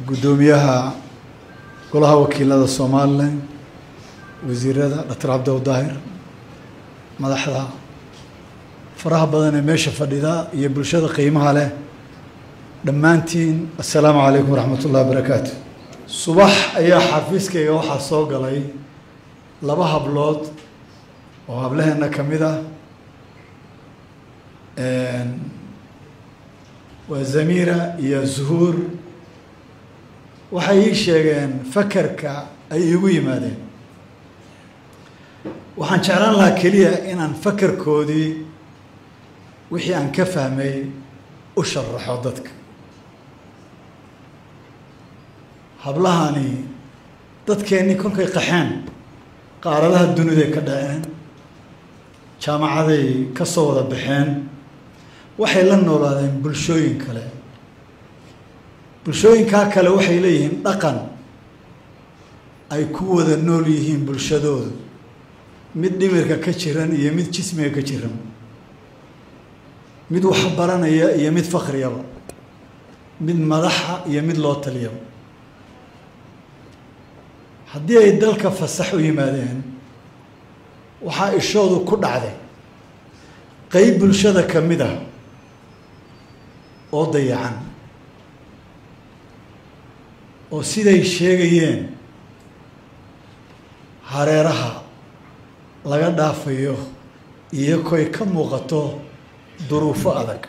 Guddoomiyaha Golaha Wakiilada Somalilan, wasiirada, Doctor Cabdi Daahir, madaxda faraha badan ee meesha fadhida iyo bulshada qiimaha leh dhammaantiin, assalaamu calaykum waraxmat ullahi wabarakaatu. Subax ayaa xafiiskayga waxaa soo galay laba hablood oo hablaheenna ka mid ah, waa Zamira iyo Zuhuur. Waxay ii sheegeen fakarka ay iigu yimaadeen. Waxaan jeclaan lahaa keliya inaan fakarkoodii wixii aan ka fahmay u sharaxo dadka. Hablahani dadkeennii kolkay qaxeen, qaaradaha duniday ka dhaceen, jaamacaday ka soo wada baxeen, waxay la noolaadeen bulshooyin kale. Bulshooyinkaa kale waxay leeyihiin dhaqan ay ku wada nool yihiin bulshadoodu, mid dhimirka ka jiran iyo mid jismiga ka jiran, mid wax baranaya iyo mid fakriyaba, mid madaxa iyo mid loo taliyaba. Haddii ay dalka fasax u yimaadeen, waxaa ishoodu ku dhacday qeyb bulshada ka mid ah oo dayacan, oo siday sheegayeen hareeraha laga dhaafayo iyo koy ka muuqato duruufo adag.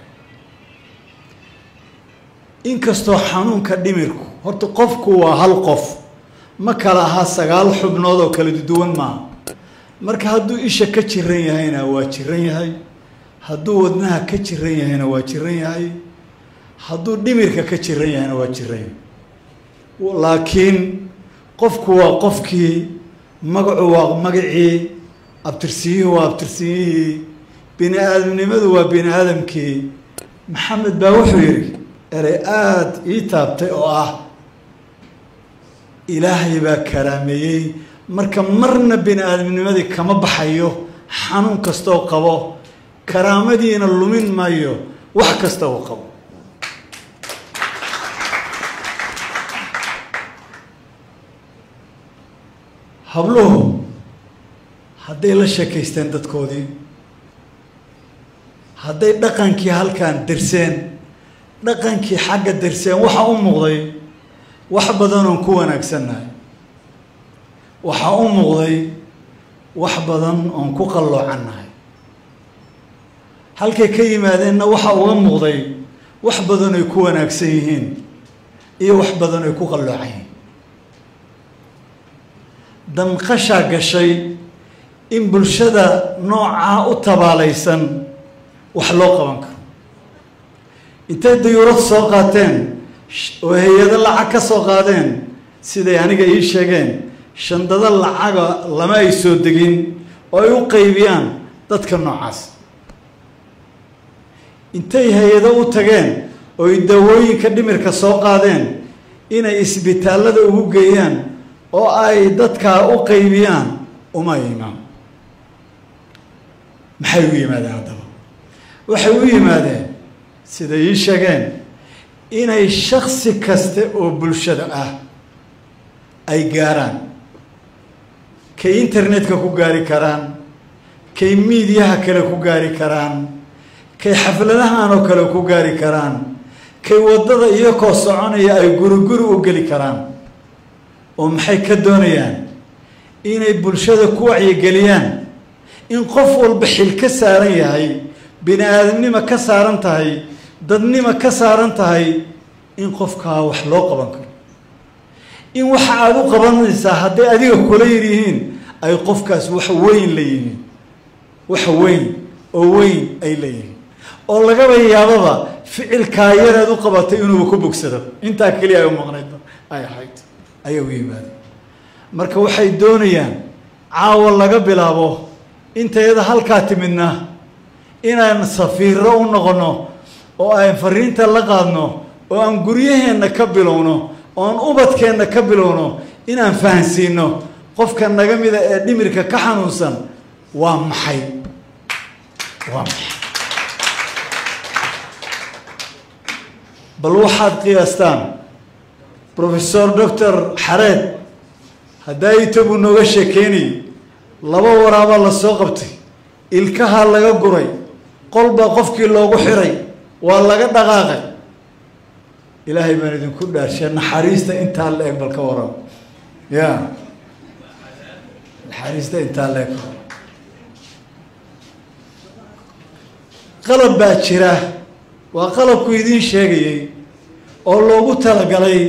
Inkastoo xanuunka dhimirku, horta qofku waa hal qof, ma kala ahaa sagaal xubnood oo kala duwan maaha. Marka hadduu isha ka jiran yahayna waa jiran yahay, hadduu wadnaha ka jiran yahayna waa jiran yahay, hadduu dhimirka ka jiran yahayna waa jiran yahay. Laakiin qofku waa qofkii, magacu waa magacii, abtirsiyuhu waa abtirsiyihii, bini aadamnimadu waa bini aadamkii. Maxamed baa wuxuu yidhi erey aada ii taabtay oo ah: Ilaahay baa karaameeyey. Marka marna bini aadamnimadii kama baxayo xanuun kasta oo qabo, karaamadiina lumin maayo wax kasta oo qabo. Habluhu hadday la sheekaysteen dadkoodii, hadday dhaqankii halkan derseen, dhaqankii xagga derseen, waxaa u muuqday wax badan oon ku wanaagsannahay, waxaa u muuqday wax badan oon ku qalloocannahay. Halkay ka yimaadeenna waxaa uga muuqday wax badan ay ku wanaagsan yihiin iyo wax badan ay ku qalloocan yihiin. Damqashaa gashay in bulshada noocaa u tabaalaysan wax loo qaban karo. Intay dayuurad soo qaateen oo hay-ado lacag ka soo qaadeen, siday aniga ii sheegeen, shandado lacaga lama ay soo degin oo ay u qaybiyaan dadka noocaas. Intay hay-ado u tageen oo ay dawooyinka dhimirka soo qaadeen inay isbitaallada ugu geeyaan oo ay dadkaa u qaybiyaan uma imaan. Maxay u yimaadeen haddaba? Waxay u yimaadeen, siday ii sheegeen, inay shaksi kaste oo bulshada ah ay gaaraan, kay internetka ku gaari karaan, kay miidiyaha kale ku gaari karaan, kay xafladahan oo kale ku gaari karaan, kay waddada iyakoo soconaya ay guri guri u geli karaan. Oo maxay ka doonayaan? Inay bulshada ku wacyigeliyaan in qof walba xil ka saaran yahay, bini aadamnimo ka saaran tahay, dadnimo ka saaran tahay, in qofkaa wax loo qaban karo, in waxa aada u qabanaysaa hadday adiga kula yar yihiin ay qofkaas wax weyn la yihiin, wax weyn oo weyn ay leeyihiin, oo lagaba yaababa ficilkaa yaraad u qabatay inuuba ku bogsado. Intaa keliya ay u maqnaydba ay ahayd ayay u yimaadeen. Marka waxay doonayaan caawa laga bilaabo intayada halkaa timidna inaan safiiro u noqono oo aan fariinta la qaadno oo aan guryaheenna ka bilowno oo aan ubadkeenna ka bilowno, inaan fahansiino qofka naga mida ee dhimirka ka xanuunsan waa maxay, waa maxay. Bal waxaad qiyaastaan Professor Doctor Xareed haddaa itagu nooga sheekeynayay, 2 waraabaa lasoo qabtay, ilkaha laga guray, qolbaa qofkii loogu xiray, waa laga dhaqaaqay. Ilaahay baan idinku dhaarshay, naxariista intaa la eg bal ka warrama. Ya naxariista intaa la eg. Qalab baa jira, waa qalabku idiin sheegayay oo loogu talagalay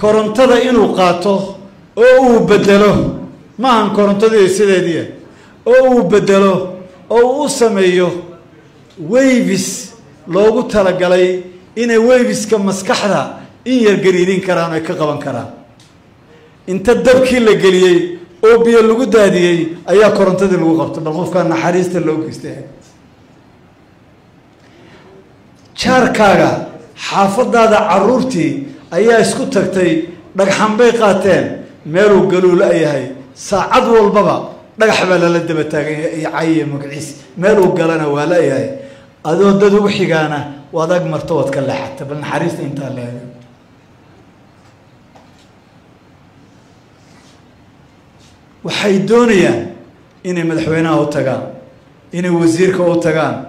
korontada inuu qaato oo uu bedelo. Maahan korontadii sideedii, oo uu bedelo oo uu u sameeyo waves loogu talagalay inay waveska maskaxda in yar gariirin karaan oo ay ka qaban karaan. Inta dabkii la geliyey oo biyo lagu daadiyey ayaa korontadii lagu qabtay. Bal qofkaa naxariista loo geystay. Jaarkaaga, xaafadaada carruurtii ayaa isku tagtay, dhagxan bay qaateen, meeluu galuu la-yahay, saacad walbaba dhagax baa lala daba taagan yahay iyo cay iyo magaciis, meeluu galana waa la-yahay. Adoo dad ugu xigaana waad ag marto, waad ka leexata. Bal naxariista intaa leega. Waxay doonayaan inay madaxweynaha u tagaan, inay wasiirka u tagaan.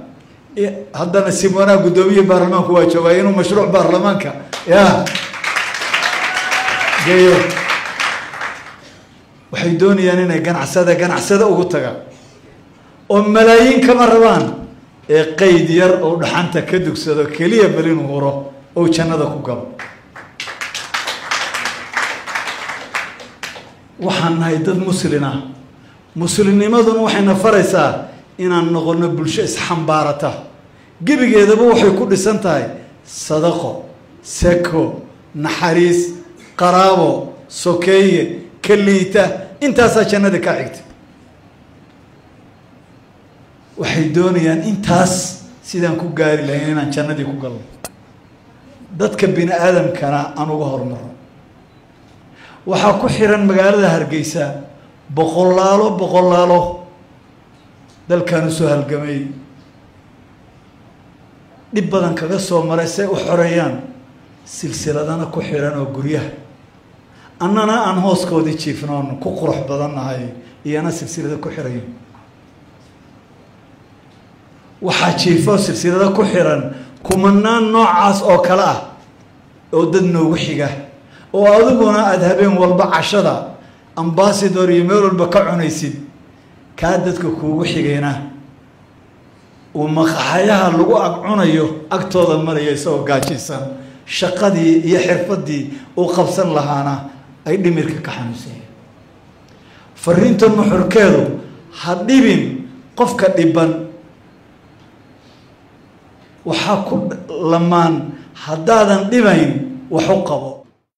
Haddana simwanaa guddoomiye baarlamaanku waa joogaa inuu mashruuc baarlamaanka ya geeyo. Waxay doonayaan inay ganacsada ugu tagaan oo malaayiin kama rabaan ee qayd yar oo dhaxanta ka dugsado keliya, bal inuu huro oo jannada ku galo. Waxaan nahay dad muslin ah. Muslimnimaduna waxayna faraysaa inaan noqono bulsho isxambaarata. Gebigeedaba waxay ku dhisan tahay sadaqo, seko, naxariis, qaraabo, sokeeye, ka liita, intaasaa jannada kaa xigta. Waxay doonayaan intaas sidaan ku gaari lahayn inaan jannadii ku galno, dadka bini aadamkana aan uga hormarno. Waxaa ku xiran magaalada Hargeysa boqolaalo boqolaalo dalkan usoo halgamay, dhib badan kaga soo maray say u xoreeyaan, silsiladana ku xiran oo guryaha annana aan hooskoodii jiifnoon ku qurux badannahay, iyana silsilada ku xirayo. Waxaa jiifo silsilada ku xiran kumanaan noocaas oo kale ah oo dad noogu xiga, oo adiguna aada habeen walba cashada Ambassador iyo meel walba ka cunaysid. Kaa dadka kuugu xigayna uu maqaxayaha lagu ag cunayo agtooda maraya isagoo gaajaysan, shaqadii iyo xirfaddii uu qabsan lahaana ay dhimirka ka xanuunsanyeen. Fariinta nuxurkeedu, ha dhibin qofka dhiban. Waxaa ku lamaan haddaadan dhibayn wax u qabo.